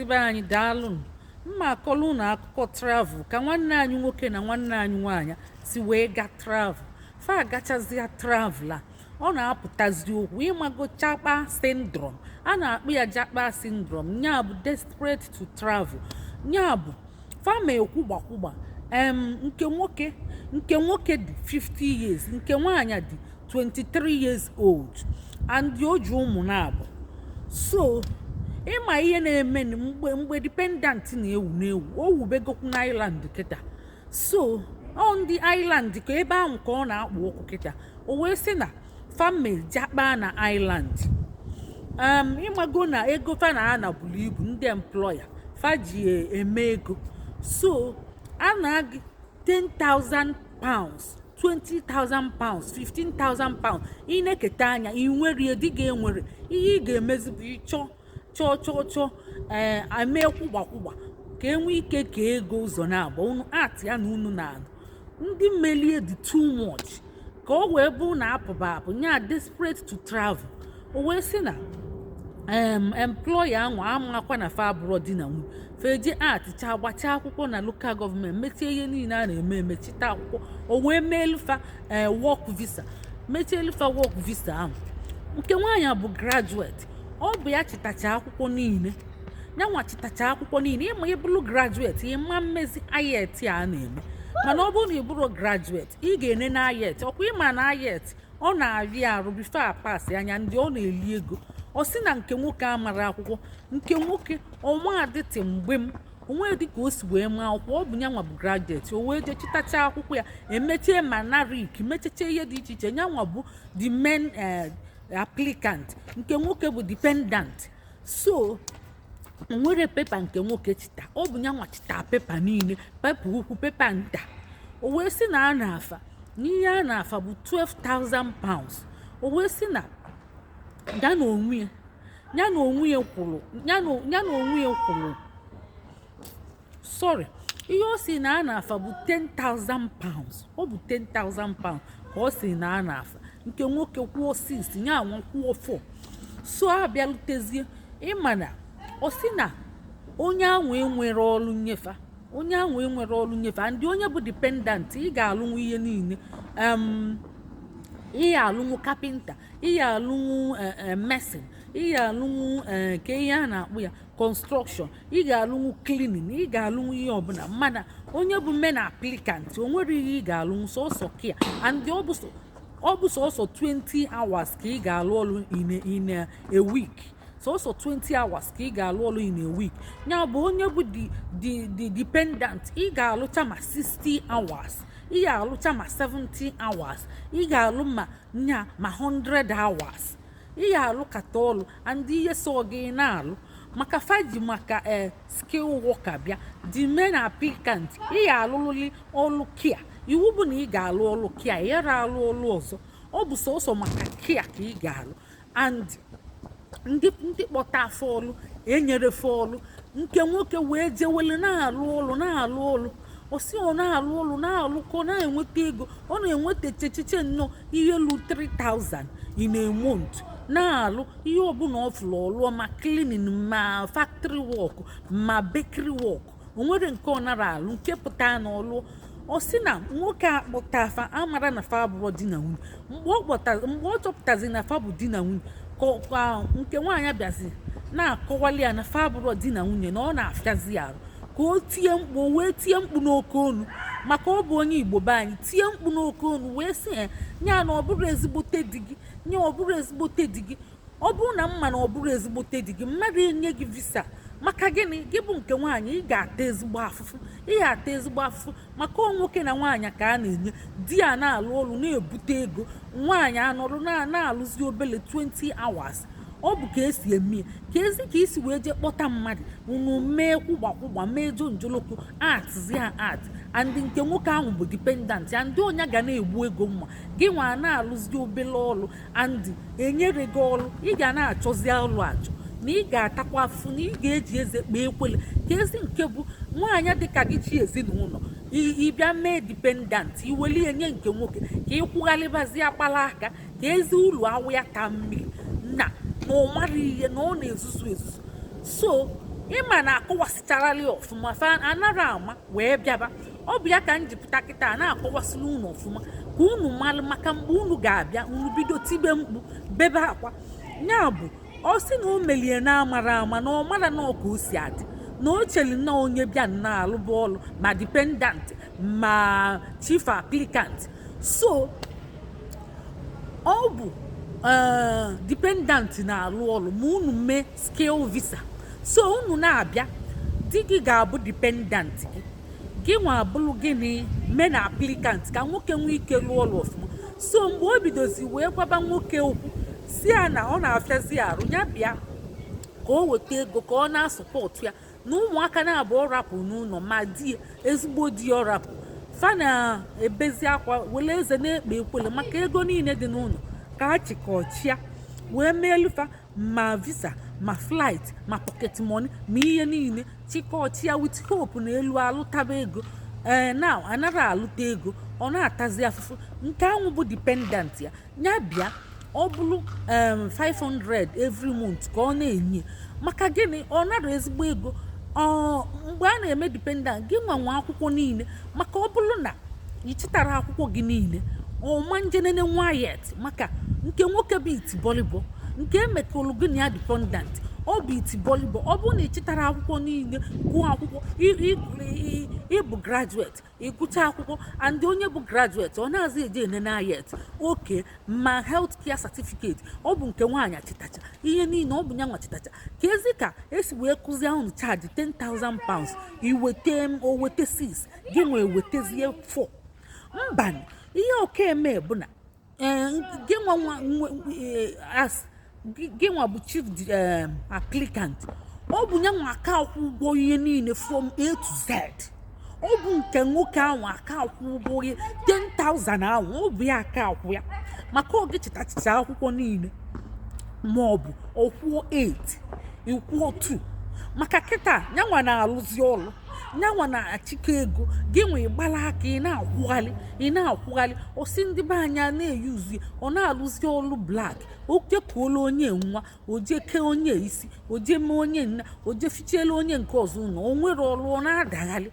Be anyị, daalụnụ. Mma akọlụ unu akụkọ travel ka nwanne anyị nwoke na nwanne anyị nwaanyị si wee ga travel. Fa agachazịa travel a, ọ na-apụtazi okwu. Ịmago japa syndrome, a na-akpụ ya japa syndrome, nya bụ desperate to travel. Nya bụ fama ekwugbakwugba em nke nwoke dị 50 years, nke nwaanyị dị 23 years old and o ji ụmụ na-abụ. So ịma ihe na-eme mgbe dependant na-ewu o wubegokwu na Ireland kịta. So ọ ndị Ireland ka ebe ahụ ka ọ na-akpụ ụkwụ kịta. O wee sị na family japa na Ireland. Ịmago na ego fa na ana buru ibu, ndị employer fa ji eme ego. So a na-agị £10,000, £20,000, £15,000. Ị na-eketa anya ị nwere dị ga-enwere ihe ị ga-emezi bụ ịchọ chọọ chọọ chọọ ee eme kwụgba kwụgba ka enwee ike ka ego ụzọ na-agba unu at ya na unu na-anụ ndị mmelie dị too much ka ọ wee bụ na apụba apụ nya desperate to travel. O wee sị na employer ahụ amakwa na fa abụrọ di na nwunye. Feje atịcha gbachaa akwụkwọ na local government, mechie ihe niile a na-eme, emechite akwụkwọ. O wee meelufa ee work visa, mechie elufa work visa ahụ. Nke nwaanyị bụ graduate, ọ bụ ya chịtacha akwụkwọ niile, nyanwa chịtacha akwụkwọ niile. Ịma ịbụrụ graduate, ịma mmezi IELTS a na-eme, mana ọ bụrụ na ị bụrụ graduate, ị ga-ene na IELTS. Ọkwa ịma na IELTS ọ na-arị arụ before a pass anya ndị ọ na-eli ego. Ọ sị na nke nwoke amara akwụkwọ, nke nwoke ọnwa adịtị mgbe m onwe dị ka o si wee maa akwụkwọ. Ọ bụ nyanwa bụ graduate. O wee jee chịtacha akwụkwọ ya, emechie ma NARIC, mecheche ihe dị iche iche. Nyanwa bụ the main applicant, nke nwoke bụ dependant. So o nwere paper nke nwoke chita, ọ bụ ya nwa chita paper niile, paper ukwu, paper nta. O wee sị na a na-afa n'ihe a na-afa bụ £12,000. O wee sị na ya na onwe ya, ya na onwe ya kwụrụ, ya na onwe ya kwụrụ, sorry, ihe o si na a na-afa bụ £10,000. Ọ bụ £10,000 ka ọ si na a na-afa. Nke nwoke kwụọ 6, ya nwa kwụọ 4. So abịalutezie, ịma na ọ sị na onye ahụ enwere ọrụ nnyefa, onye ahụ enwere ọrụ nnyefe. Ndị onye bụ dependant, ị ga-alụnwu ihe niile. Ị ga-alụnwu carpenter, ị ga-alụnwu mason, ị ga-alụnwu ka ihe a na-akpụ ya construction, ị ga-alụnwu cleaning, ị ga-alụnwu ihe ọbụla. Mana onye bụ main applicant, o nwere ihe ị ga-alụnwu, sọsọ kia. And ọ bụ sọsọ 20 hours ka ị ga-alụ ọrụ in a week, sọsọ 20 hours ka ị ga-alụ ọrụ in a week. Ya bụ onye bụ the dependant, ị ga-alụcha ma 60 hours, ị ga-alụcha ma 70 hours, ị ga-alụ ma nya ma 100 hours, ị ga-alụkata ọlụ. And ihe so gị na-alụ maka faji maka ee skill worker bịa the main applicant, ị ga-alụlụli ọlụ kia. Iwu bụ na ị ga-alụ ọlụ kia, ị ghara alụ ọlụ ọzọ. Ọ bụ sọsọ maka kia ka ị ga-alụ. And ndị kpọta afọ ọlụ enyere fọlụ. Nke nwoke wee jewele na-alụ ọlụ, na-alụ ọlụ. Ọ sị ọ na-alụ ọlụ, na-alụkọ, na-enweta ego. Ọ na-enweta checheche nnọọ ihe lu 3000 in a month, na-alụ ihe ọbụla ọ fụrụ ọlụọ, ma cleaning, ma factory work, ma bakery work. O nwere nke ọ nara alụ, nke pụta na ọlụ. Ọ sị na nwoke a kpọta afa amara na fa abụrọ di na nwunye. Mgbe ọ chọpụtazi na fa bụ di na nwunye, ka nke nwaanyị bịazi na-akọwali ya na fa abụrọ di na nwunye, na ọ na-afịazi ya arụ ka o tie mkpu. O wee tie mkpu n'oke onu, maka ọ bụ onye Igbo be anyị. Tie mkpu n'oke onu wee sị ya nya na ọ bụrụ ezigbote di gị, nya ọ bụrụ ezigbote di gị. Ọ bụrụ na mma na ọ bụrụ ezigbote di gị, mmadụ enye gị visa maka gịnị? Gị bụ nke nwaanyị, ị ga-ata ezigbo afụfụ, ị ga-ata ezigbo afụfụ, maka ọ nwoke na nwaanyị ka a na-enye. Di a na-alụ ọlụ na-ebute ego, nwaanyị anọrụ na-alụzi obele 20 hours. Ọ bụ ka esi eme ya, ka ezi ka isi wee jee kpọta mmadụ, unu mee kwụgba kwụgba, mee jonjoloko atizia at. And nke nwoke ahụ bụ dependant ya, ndị onye ga na-egbu ego mma gị nwa na-alụzi obele ọlụ and enyere gị ọlụ, ị ga na-achọzi ọlụ achọ, na ị ga-atakwa afụfụ, na ị ga-eji eze kpee ekwele. Ka ezi nke bụ nwaanyị dịka gị chi ezinụlọ, ịbịa mee dependant, iweli nye nke nwoke ka ị kwụghalịbazie akpala aka ka ezi ụlọ awụ ya ta mmiri na ọ mara ihe na ọ na-ezuzu ezuzu. So Ịma na akọwasịcharali ọfụma, fa anara ama wee bịaba. Ọ bụ ya ka m ji pụta kịta na-akọwasịrị unu ọfụma ka unu malụ, maka mgbe unu ga-abịa, unu bido tibe mkpu, bebe akwa. Ya bụ, ọ sị na o melie na amara ama, na ọ mara na ọ ka o si adị, na o cheli na onye bịa nnọọ alụba ọlụ, ma dependant ma chief applicant. So ọ bụ dependant na-alụ ọlụ ma unu mee skill visa. So unu na-abịa, di gị ga-abụ dependant gị, gị nwa abụrụ gịnị? Main applicant, ka nwoke nwee ike lụọ ọlụ ọfụma. So mgbe o bidozi wee gwaba nwoke okwu, si ya na ọ na-afịazi arụ, ya bịa ka o weta ego ka ọ na-asupport ya na ụmụaka na-abụ ọ rapụ n'ụlọ, ma di ya, ezigbo di ya ọ rapụ, fa na-ebezi akwa, were eze na-ekpe ekwele maka ego niile dị n'ụlọ ka a chịkọchịa wee meelufa, ma visa, ma flight, ma pocket money, ma ihe niile, chịkọchịa with hope na elu alụtaba ego. Ee, na anara alụta ego, ọ na-atazi afụfụ. Nke ahụ bụ dependant ya, ya bịa, ọ bụrụ 500 every month ka ọ na-enye. Maka gịnị? Ọ nara ezigbo ego. Ọ mgbe a na-eme dependant, gị nwa nwe akwụkwọ niile, maka ọ bụrụ na ị chịtara akwụkwọ gị niile, ọma njenene nwayet. Maka nke nwoke bụ itibọlịbọ, nke emekọlụ gị na ya dependant, ọ bụ itibọlịbọ. Ọ bụrụ na ị chịtara akwụkwọ niile, gụọ akwụkwọ, ịbụ graduate, ịgụcha akwụkwọ, and onye bụ graduate ọ na-azị eje enene ayet oke ma health care certificate, ọ bụ nke nwaanyị chịtacha ihe niile, ọ bụ ya nwa chịtacha. Ka ezi ka esi wee kụzie ahụ, charge £10,000, iweta o weta 6, gị nwee wetazie 4. Mba, ihe oke eme bụ na gị nwa as gị nwa bụ chief applicant, ọ bụ ya nwa aka akwụ ụgwọ ihe niile from A to Z. Ọ bụ nke nwoke ahụ aka akwụ ụgwọ ihe 10,000 ahụ, ọ bụ ya aka akwụ ya, maka oge chịtachicha akwụkwọ niile, ma ọ bụ ọkwụọ 8, ịkwụọ 2. Maka kịta nyanwa na-alụzi ọlụ, nyanwa na-achịkọ ego, gị nwe gbala aka, ị na-akwụghalị, ị na-akwụghalị. Osi ndị be anya na-eyuzu, ọ na-alụzi ọlụ black. Oke kuola onye nwa, oje kee onye isi, oje mee onye nna, oje fichiela onye nke ọzọ ụlọ. O nwere ọlụ, ọ na-adaghalị.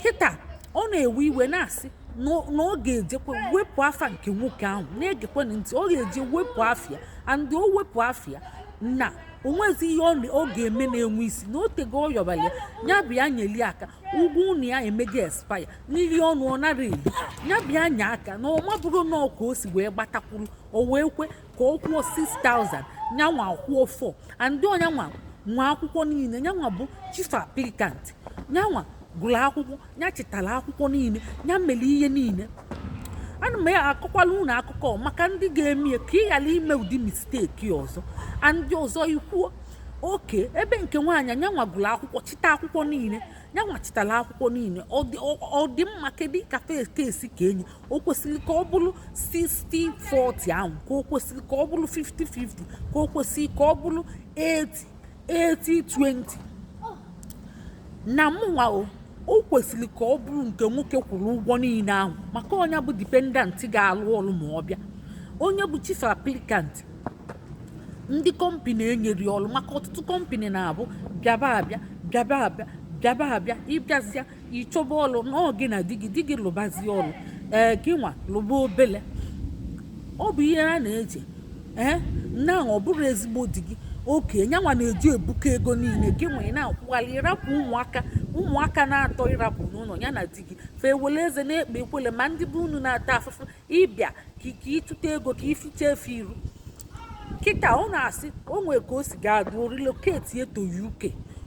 Kịta ọ na-ewe iwe, na-asị na ọ ga-ejekwa wepụ afa nke nwoke ahụ. Na-egekwe ntị, ọ ga-eje wepụ afịa, and o wepụ afịa na onwezi ihe ọ ga-eme na-enwe isi na otego ọ yọbara ya, ya bịa nyeli aka. Ụgwọ ụnụ ya emego expire, nri ọnụ ọ nara eri, ya bịa nye aka. Na ọ mabụrụ na ọ ka o si wee gbatakwuru, o wee kwe ka ọ kwụọ 6000, nyanwa kwụọ 4, and ọnyanwa nwa akwụkwọ niile, nyanwa bụ chief applicant, nyanwa gụrụ akwụkwọ, ya chịtara akwụkwọ niile, ya mere ihe niile. Ana m akọkwala unu akụkọ maka ndị ga-eme ya, ka ị ghara ime ụdị mistake ọzọ. Ndị ọzọ ikwuo oke ebe nke nwaanyị, nyanwa gụrụ akwụkwọ, chịta akwụkwọ niile, nyanwa chịtara akwụkwọ niile, ọ dị mma. Kedu ka kesi ka enyi o kwesịrị ka ọ bụrụ 60-40 ahụ, ka o kwesịrị ka ọ bụrụ 50-50, ka o kwesịrị ka ọ bụrụ 80-20? Na mụnwa, o kwesịrị ka ọ bụrụ nke nwoke kwụrụ ụgwọ niile ahụ, maka onye bụ dependant ga-alụ ọrụ ma ọ bịa. Onye bụ chief applicant, ndị company enyere ya ọrụ, maka ọtụtụ company na-abụ bịaba abịa, bịaba abịa, bịaba abịa, ịbịazịa ịchọba ọrụ na ọ gị na di gị, di gị lụbazie ọrụ, ee, gị nwa lụba obele. Ọ bụ ihe a na-eche. Ee, na ọ bụrụ ezigbo di gị oke, nyanwa na-eji ebuka ego niile, gị nwe na-akwụghalị, ịrapụ ụmụaka, ụmụaka na-atọ ịrapụ n'ụlọ ya na di gị, fa ewele eze na-ekpe ekwele, ma ndị bụ unu na-ata afụfụ ịbịa ka ịtụta ego ka ificha efe iru. Kịta ọ na-asị o nwee ka o si ga-adụ relocate to UK,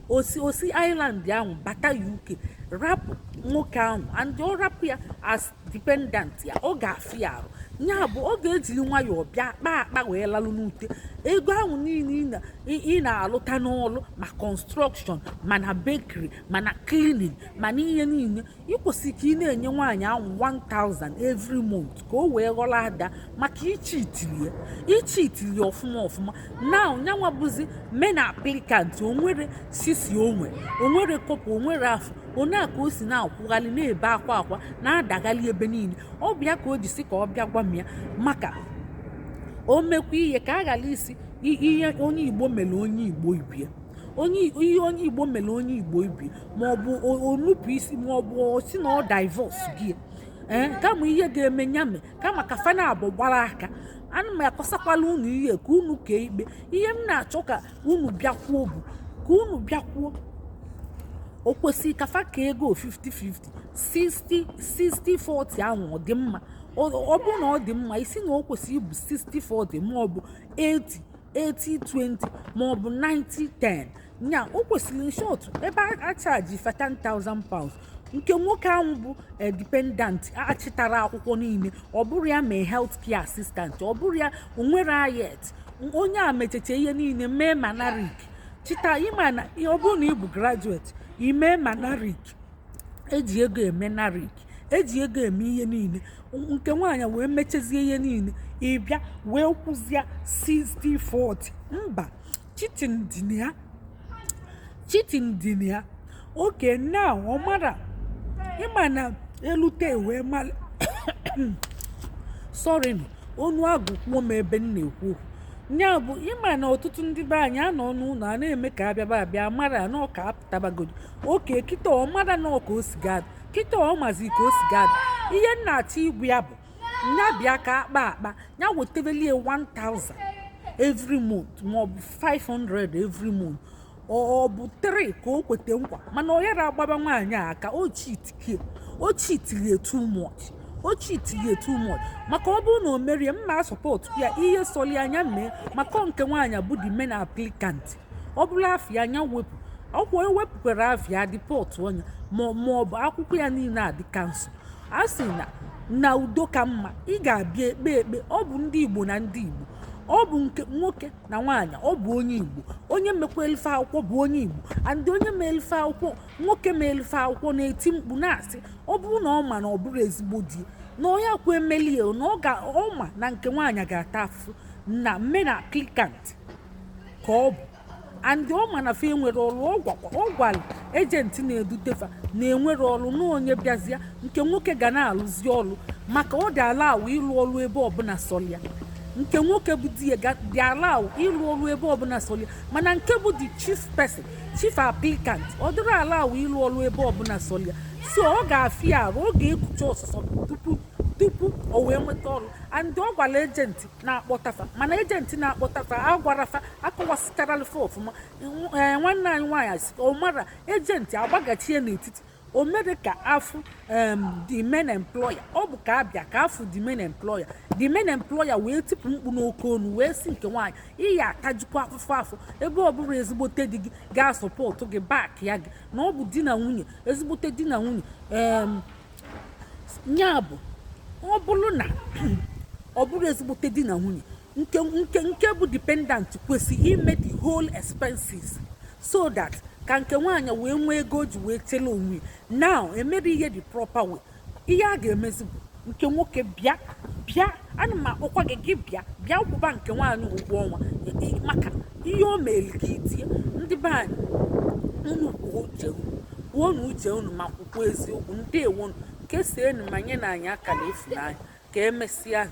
osi Ireland ahụ bata UK, rapụ nwoke ahụ, and ọ rapụ ya as dependant ya, ọ ga-afị ya arụ. Ya bụ, ọ ga-ejiri nwayọọ bịa kpaa akpa wee lalụ n'ute. Ego ahụ niile ị na-alụta n'ọlụ, ma construction, ma na bakery, ma na cleaning, ma na ihe niile, ị kwesịrị ka ị na-enye nwaanyị ahụ 1000 every month ka o wee ghọrọ ada, maka ichi itili ya, ichi itili ya ọfụma ọfụma. Now nyanwa bụzi main applicant, onwere sisi, onwe onwere kọpụ, onwere afọ one a ka o si na-akwụghalị, na-ebe akwa akwa, na-adaghalị ebe niile. Ọ bịa ka o ji si ka ọ bịa gwa m ya, maka o mekwa ihe ka a ghara isi ihe onye Igbo mere onye Igbo ibie. Onye ihe onye Igbo mere onye Igbo ibi, maọbụ onupụ isi, maọbụ o si na ọ divorce gị. Ee, kama ihe ga-eme ya mee, kama ka fana abụ gbara aka. Ana m akọsakwala unu ihe ka unu kee ikpe. Ihe m na-achọ ka unu bịakwuo bụ ka unu bịakwuo, o kwesịrị ka fa ka ego 50-50, 60 60 40 ahụ ọ dị mma? Ọ bụrụ na ọ dị mma, isi na o kwesịrị ịbụ 60 40, ma ọ bụ 80 80 20, ma ọ bụ 90 10. Nya o kwesịrị, in short, ebe a charge fa £10,000, nke nwoke ahụ bụ dependant achịtara akwụkwọ niile, ọ bụrụ ya mee health care assistant, ọ bụrụ ya onwere ayet, onye a mecheche ihe niile mee ma NARIC chita. Ịma na ọ bụrụ na ị bụ graduate, ime ma NARIC, eji ego eme NARIC, eji ego eme ihe niile. Nke nwaanyị wee mechezie ihe niile, ịbịa wee kwụzie 60-40. Mba, cheating dị na ya, cheating dị na ya. Okay, now ọ mara, ịma na elute wee mara. Sorry nụ, onu agụkwuo m ebe m na-ekwu okwu. Ya bụ, ịma na ọtụtụ ndị be anyị anọ n'ụlọ a na-eme ka abịaba abịa mara na ọka apụtabagodo oke. Kịta ọ mara na ọka o si ga kịta, ọ mazi ka o si ga. Ihe m na-achọ igwu ya bụ nya bịa ka akpa akpa ya wetabelie 1000 every month, maọbụ 500 every month, ọ bụ 3 ka o kwete nkwa. Mana ọ yara agbaba nwaanyị a aka. O cheatikie, o cheatiri too much, o cheatiri too much. Maka ọ bụrụ na o merie mma support ya, ihe sọli anya mee. Maka nke nwaanyị bụ the main applicant, ọ bụrụ afịa anya wepụ ọkwa, ewepụkwara afịa deport onye, ma ọ bụ akwụkwọ ya niile adị cancel. A sị na udo ka mma. Ị ga-abịa ekpe ekpe. Ọ bụ ndị Igbo na ndị Igbo, ọ bụ nke nwoke na nwaanyị, ọ bụ onye Igbo, onye mekwa elife akwụkwọ bụ onye Igbo. And onye ma elife akwụkwọ, nwoke ma elife akwụkwọ, na-eti mkpu na-asị, ọ bụrụ na ọ ma na ọ bụrụ ezigbo di na onye akwa emelie, na ọ ga ọ ma na nke nwaanyị ga-ata afụfụ na main applicant ka ọ bụ. And ọ ma na fa enwere ọrụ. Ọ gwakwa, ọ gwara agent na-edutefa na enwere ọrụ, na onye bịazịa, nke nwoke ga na-alụzi ọrụ, maka ọ dị ala awụ ịlụ ọrụ ebe ọbụla sọlịa. Nke nwoke bụ di ya dị ala awụ ịlụ ọrụ ebe ọbụla sọlịa, mana nke bụ the chief person, chief applicant, ọ dịrị ala awụ ịlụ ọrụ ebe ọbụla sọlịa. So ọ ga-afịa arụ, ọ ga-ekucha ọsụsọ tupu o wee nweta ọrụ. And ọ gwara agent na-akpọtafa, mana agent na-akpọtafa agwarafa akọwasịtaralfa ọfụma. Ee, nwanne anyị nwaanyị sị ọ mara agent agbagachie n'etiti. O mere ka afụ the main employer, ọ bụ ka abịa ka afụ the main employer. The main employer wee tipụ mkpu n'oke onu wee sị nke nwaanyị, iyi atajikwa afụfụ afụ ebe ọ bụrụ ezigbote di gị ga-asupport gị back ya gị, na ọ bụ di na nwunye, ezigbote di na nwunye. Ya bụ, ọ bụrụ na ọ bụrụ ezigbote di na nwunye, nke bụ dependant kwesịrị ime the whole expenses, so that ka nke nwaanyị wee nwee ego o ji wee chele onwe ya. Now emere ihe the proper way. Ihe a ga-emezi bụ nke nwoke bịa, bịa, ana m akpọkwa gị, gị bịa, bịa kwụba nke nwaanyị ụgwọ ọnwa maka ihe o mere gị. Tie ndị be anyị, unu kwuo uche unu, kwuo na uche unu, ma kwukwa eziokwu. Ndewonu, kesaenu ma nye na anyị akara ịfụnanya. Ka emesịa.